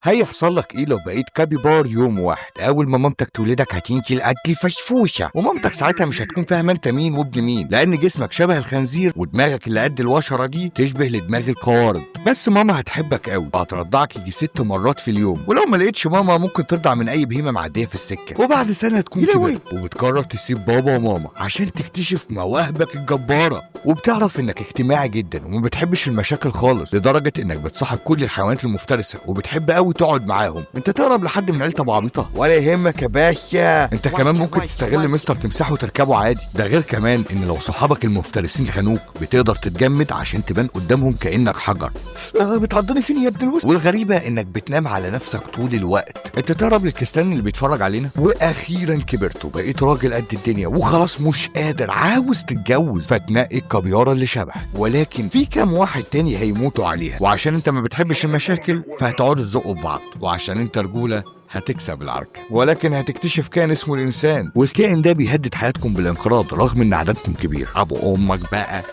هيحصل لك ايه لو بقيت كابيبار يوم واحد؟ اول ما مامتك تولدك هتنزل قد الفشفوشه، ومامتك ساعتها مش هتكون فاهمه انت مين وابن مين، لان جسمك شبه الخنزير ودماغك اللي قد الوشره دي تشبه لدماغ القوارض. بس ماما هتحبك قوي وهترضعك يجي 6 مرات في اليوم، ولو ما لقيتش ماما ممكن ترضع من اي بهيمة معدية في السكة. وبعد سنة هتكون كبرت وبتقرر تسيب بابا وماما عشان تكتشف مواهبك الجبارة، وبتعرف انك اجتماعي جدا وما بتحبش المشاكل خالص، لدرجة انك بتصاحب كل الحيوانات المفترسة وبتحب قوي تقعد معاهم. انت تقرب لحد من عيله ابو عبيطه ولا يهمك يا باشا. انت كمان ممكن تستغل مستر تمساح وتركبه عادي. ده غير كمان ان لو صحابك المفترسين خانوك بتقدر تتجمد عشان تبان قدامهم كانك حجر. بتعضني فين يا ابن الوسط؟ والغريبة انك بتنام على نفسك طول الوقت. انت تقرب للكسلان اللي بيتفرج علينا. واخيرا كبرت وبقيت راجل قد الدنيا وخلاص مش قادر، عاوز تتجوز، فتنقي الكابيارة اللي شبهك، ولكن في كام واحد تاني هيموتوا عليها، وعشان انت ما بتحبش المشاكل فهتقعدوا تزقوا في بعض، وعشان انت رجوله هتكسب العركة، ولكن هتكتشف كائن اسمه الإنسان، والكائن ده بيهدد حياتكم بالانقراض رغم إن عددكم كبير. أبو أمك بقى.